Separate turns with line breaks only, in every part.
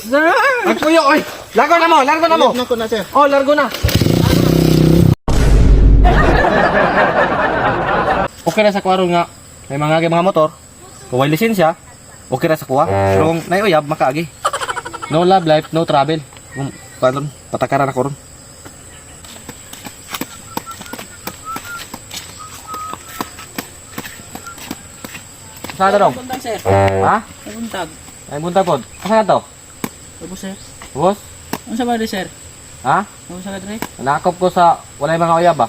Sir!
Nagpuyo, oy! Largo na mo, largo na mo!
Uyab na ko na, sir.
Oh, largo na. Okay ra sa kuha ron nga may mga agi mga motor. Kung way lisensya, okay ra sa kuha. Pero kung naiuyab, makaagi. No love life, no travel. Kung paano, patakaran ako ron. Saan ka dong?
Buntag, sir.
Ha?
Buntag.
Ay, buntag pod. Asa na to?
Opo, sir.
Boss?
Unsa ba rin, sir?
Ha?
Unsa ka dre?
Nakop ko sa walay mga uyab ah.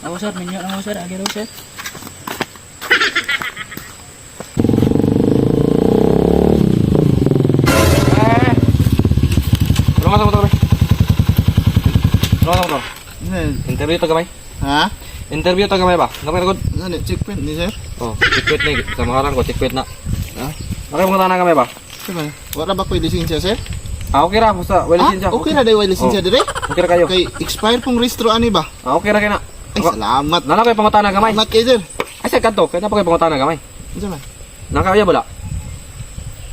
Ako, sir. Minyo na ako, sir. Agi raw, sir.
Eh. Tulungan sa motor, bay. Tulungan sa motor. Interview to gamay.
Ha?
Interview to gamay ba? Gamay ra gud.
Ano, checkpoint ni sir?
Oh, checkpoint ni sa mga ko, checkpoint na.
Ha?
Okay mo na gamay ba?
Sige. Wala ba ko'y lisensya, sir?
Ah, okay ra basta wala
Ah,
lisensya.
okay na dahil way lisensya
Oh.
dire?
Okay ra kayo.
Kay expire pong rehistro ani ba?
Ah, okay ra kay na.
Ay, salamat.
Nana kay pangutana gamay.
Salamat kay sir.
Ay sa kadto, kay na pa kay pangutana gamay.
Unsa man?
Nakauya wala?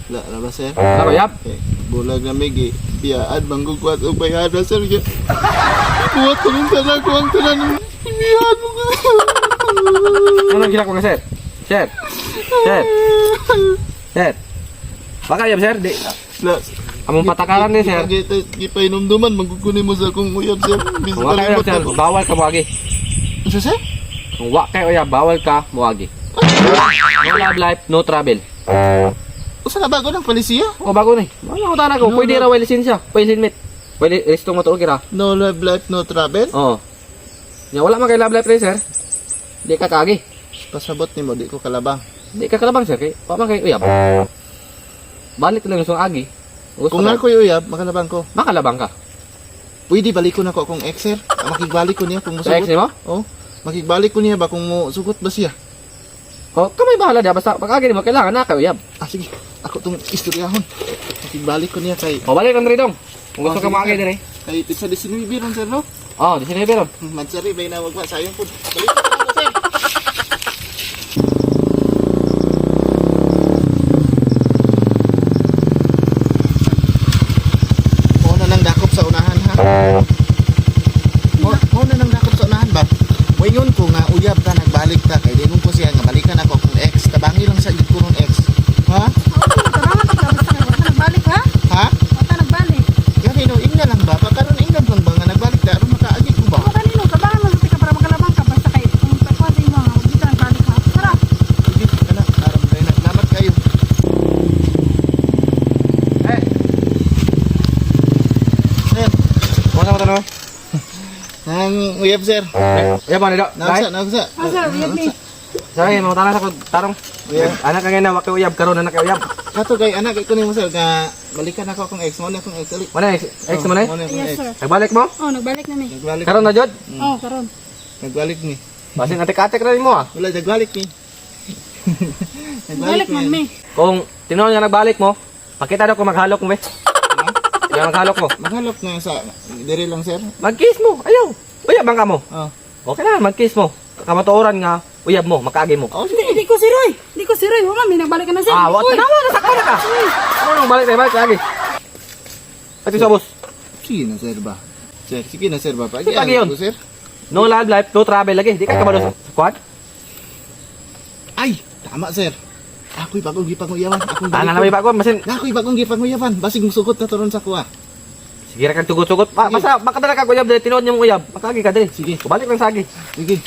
Wala na ba, sir?
Nakauyab?
Okay. Bulag na may gi. Biyaad, manggug kwat og bayada, sir. Buhat ko rin sana ko ang tanan. Biyaad mo ko.
Ano gila ko nga sir? Sir. Sir. Sir. Baka yab sir, di.
La,
Among patakaran ni sir.
Gipainomduman, manggugkunin mo sa akong uyab, sir. Bisa
Kung wa kayo
kalimot
sir,
na ko.
bawal ka moagi.
Unsa, sir?
Kung wa kay uyab, bawal ka moagi. No love life, no travel.
Usa na bago ng palisiya?
O bago na eh. Wala ko tanan ko.
No,
Pwede
no.
ra way lisensya. Pwede helmet. Pwede resto mo to okay ra.
No love life, no travel?
Oo. Nya wala man kay love life rin, sir. Di ka kaagi.
Pasabot nimo, di ko kalabang.
Di ka kalabang sir kay wa man kay uyab. Balik lang sa agi. Gusto
Kung
ka,
na ko'y uyab, makalabang ko.
makalabang ka.
Pwede balik ko na ko akong ex, sir. Ah, makigbalik ko niya kung
Sa ex
musugot.
nimo?
Oh, makigbalik ko niya ba kung musugot ba siya?
O, kamay bahala dia basta pag agi nimo kailangan na kay uyab.
Ah, sige. Ako tong istoryahon. Makigbalik ko niya kay
O balik lang diri dong. Kung gusto
Oh,
ka
sige,
moagi
sir.
diri.
Kay pizza 19 ron, sir, no?
Oh, 19 ron.
Mansari, bay na wag ba sayang po. Balik ko na, sir. Mo na nang dakop sa unahan ha. Mo na nang dakop sa unahan ba? Wayon ko nga uyab ta nagbalik ta kay dingon ko siya nga balikan ako akong ex tabangi lang sa ko ron ex. Ha?
Tabangan ta basta kay wala nagbalik ha?
Ha?
Wala nagbalik.
Gani no ingna lang ba? Pagkaron ingna lang ba nga nagbalik ta aron makaagi ko ba?
Ako kanino tabangan man ka para makalabang ka basta kay kung takuan sa imo nga di ka nagbalik ha. Tara.
Sige, kana aram tayo na. Salamat kayo.
Eh,
Sir,
mo sa motor.
ang uyab sir.
Uyab man do.
Naugsa, naugsa.
Ah, sir, uyab ni.
Sorry, mo tanan sa ko tarong.
Uyab.
Anak ka nga wa kay uyab karon anak kay uyab.
Kato kay anak kay kunin mo sir nga balikan ako akong ex mo na akong ex ali.
Wala ex, ex mo na. eh?
Mo na akong
Yes
ex.
sir.
Nagbalik mo?
Oh, nagbalik na ni.
Nagbalik.
Karon na jud.
Oh, karon.
Nagbalik ni.
Basin atik-atik ra nimo ah.
Wala nagbalik ni.
Nagbalik man mi.
Kung tinuod nga nagbalik mo, pakita daw kung maghalok mo eh. Yung maghalok mo.
Maghalok na sa diri lang sir.
Mag-kiss mo. Ayaw. Uyab ang kamo.
Oh.
Okay na, mag-kiss mo. Kamatuoran nga, uyab mo, makaagi mo.
Oh,
Hindi
sige.
di ko si Roy. Di ko si Roy. Wala mi nagbalik ka na sir.
Ah, wa
Uy.
tanawa na sakto na ka. Ano nang balik tayo, balik lagi. Ati sa boss.
Sige na sir ba. Sir, sige na sir ba. Pagi
Sige, pagi yun.
ko, sir.
No love life, no travel lagi. Di ka kabalo sa squad.
Ay, tama sir. Ako'y bagong gipanguyawan. Akong
Tanan na may bago, masin.
Ako'y bagong gipanguyawan. Basig musugot na turon sa kuha.
Sige ra kag tugot-tugot.
Sige.
Basta makadala ka uyab dili tinuod niyong uyab. Makaagi ka dili.
Sige.
Balik lang sagi.
Sige.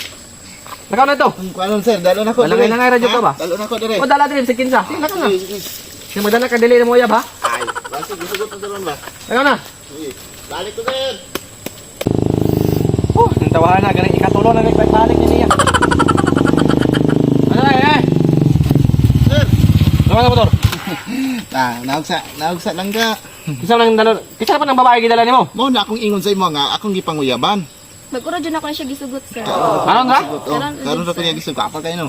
Nakaw na ito.
Ang kuanon sir, dalon ako
Walang
dire.
ilanay radyo ka
Ha?
ba?
Dalon ako dire.
O dala dili sa kinsa. Sige, nakaw na.
Sige, sige.
Sige, magdala ka dili mo uyab ha.
Ay, basig musugot na turon ba.
Nakaw na.
Sige. Balik ko sir.
Oh, ang tawahan na, ganang ikatulo na nagbalik niya niya. Ano na, eh?
Sir.
Ano na motor?
Ah, naugsa, naugsa lang ka.
Kisa lang dalo, kisa pa ng babae gidala nimo.
Mo na akong ingon sa imo nga akong gipanguyaban.
Nag-uro dyan ako na siya gisugot, sir.
Karon ra?
Oh,
Karon
karon ra ko niya gisugot. Kapal kayo no.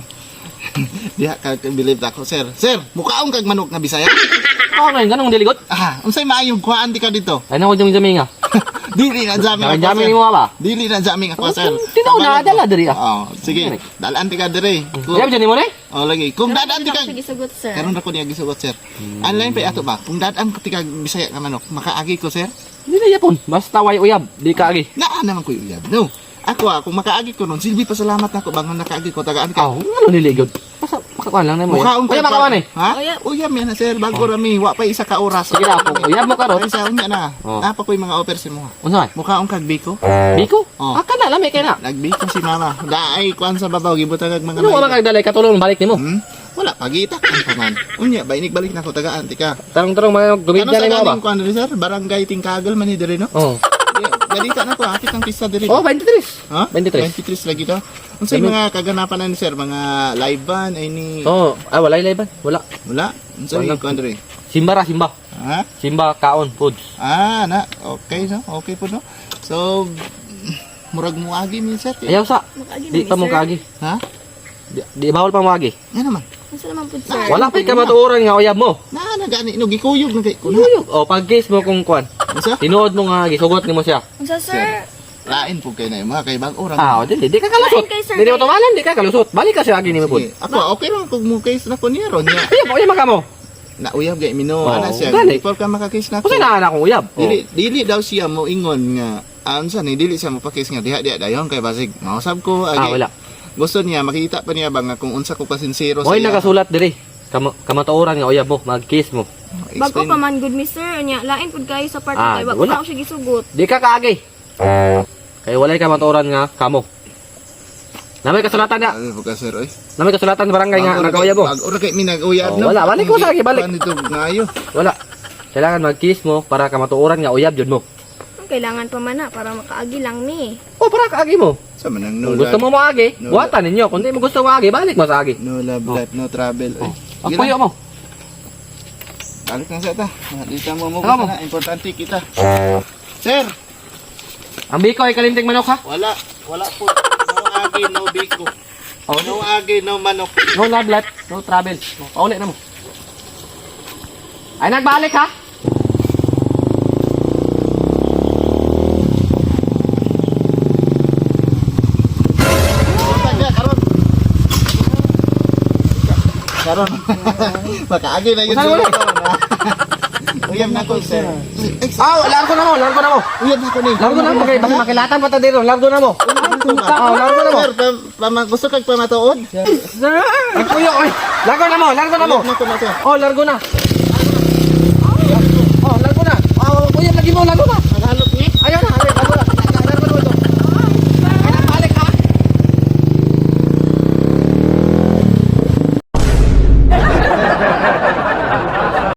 Diha ka believe ako sir. Sir, mukaon kag manok nga Bisaya.
Oh, ngayon ganong diligot.
Ah, unsay maayong kuhaan di ka dito?
Ay na yung jaminga.
Dili na jamming ako,
Jamming
sir.
nimo ba?
Dili na jamming ako, sir.
Tinuod na, dala diri ah.
Oh, sige. Dalaan ti ka diri.
Uyab dyan nimo ni?
Oh, lagi. Kung dadaan ti
Karon
ka
ra ko siya gisugot, sir.
Karon ra ko niya gisugot, sir. Online pa ato ba? Kung dadaan ko ti ka Bisaya nga manok, makaagi ko, sir.
Dili na yapon. Basta way uyab, di ka agi.
Naa naman ko yung uyab. No. Ako ah, kung makaagi ko nun, silbi pasalamat na ako bangon nakaagi ko tagaan ka.
Aw, ano niligod? Basta makakuan lang nimo.
Mukhaon
Uyab makakuan eh.
Ha?
Uyab.
Uyab yan na sir, bago rami, wa pa isa ka oras.
Sige na, kung uyab mo karon.
Ay sa unya na.
Oh.
Napa ko'y mga offer si mo.
Unsa man?
Mukhaon kag biko.
Biko?
Oh.
Ah, kana lami kay na.
Nagbiko si mama. Daay kuan sa babaw gibutang kag mga
Ano wa man kag dalay katulong balik nimo?
Wala pagita kan pa man. Unya ba balik na ko tagaan tika.
Tarong-tarong mga
Ano
gumidya
sa
nimo ba?
ganing kuan diri sir? Barangay Tingkagel man ni diri no.
Oh.
Gadita na ko hapit ang pista diri.
Oh, 23.
Ha?
23.
23 lagi to. Unsay mga kaganapan na ni sir? Mga live band ay ni
Oh, ah wala layban. Wala.
wala. Unsay
Wala.
kuan diri?
Simba ra, simba.
Ha?
Simba kaon foods.
Ah, na. Okay, no? Okay po, no? So, murag muagi mi, sir.
Ayaw sa.
Makaagi
Di
na
pa mo
sir.
kaagi.
Ha?
Di bawal pa mo agi.
Nga naman.
Unsa naman pud, sir?
Wala pa ka matuoran nga uyab mo.
Na, na, gani. No, gikuyog na kay kuna.
Uyog. Oh, pag case mo kung kuan.
Unsa?
Tinuod mo nga gisugot nimo siya.
Unsa, sir?
Lain po kay na yung mga kay bag orang.
Ah, oh, dili di ka kalusot.
Lain kay sir,
Dili mo
kay-
tumalan, di ka kalusot. Balik ka siya agi nimo pud.
Sige. Ako, okay lang kung mo case na ko niya ron niya.
Uyab, uyab man ka mo.
Na uyab gay mino
Oh,
ana siya.
gani.
Before ka maka-case na ko.
Usa na ana akong uyab. Oh.
Dili dili daw siya mo ingon nga unsa ni dili siya mo pa-case nga diha diha dayon kay basig mausab ko
Ah,
agi.
wala.
Gusto niya makita pa niya ba nga kung unsa ko kasinsero
Mo'y
iya.
nakasulat diri. Kamatuoran nga uyab mo, mag-kiss mo.
Bago
Explain.
pa man good mi, sir. Unya, lain pud kayo sa part
Ah,
kay wa ko
wala.
na siya gisugot.
Di ka kaagi. Kay walay kamatuoran nga kamo. Namay kasulatan na.
Ano po ka sir oy?
Namay kasulatan sa barangay nga
Bago ra
nagauyab mo.
Bago ra kay mi nag-uyab
Oh,
no.
wala. Balik ko sa lagi, balik.
Dito ngayo.
Wala. Kailangan mag-kiss mo para kamatuoran nga uyab jud mo.
Ang kailangan pa man na para makaagi lang mi.
O para kaagi mo.
Sa manang no
Kung gusto
love,
mo maagi,
No
buhatan ninyo. Kung di mo gusto maagi, balik mo sa agi.
no love
Oh.
life, no travel. Oy.
Ang
Sige
puyo
lang.
mo.
Balik na sa ta. Dito mo mo
Ako mo.
na importante kita. Sir,
Ang biko ay kalinting manok ha.
wala wala po. No agi, no biko.
Oh,
No agi, no manok.
No love life, no travel. No, pauli na mo. Ay nagbalik ha.
Tanga karon. Karon. Makaagi na yun.
Usan mo
Uyab na ko, sir. Ay,
Ah, largo na mo, largo na mo.
Uyab na ko ni.
Largo na mo kay basta makilatan pa ta dito, largo na mo. Ah, largo na mo.
Sir, gusto kag pamatuod?
Ang puyo oy. Largo na mo, largo na mo.
Uyab na ko na, sir.
Oh, largo na.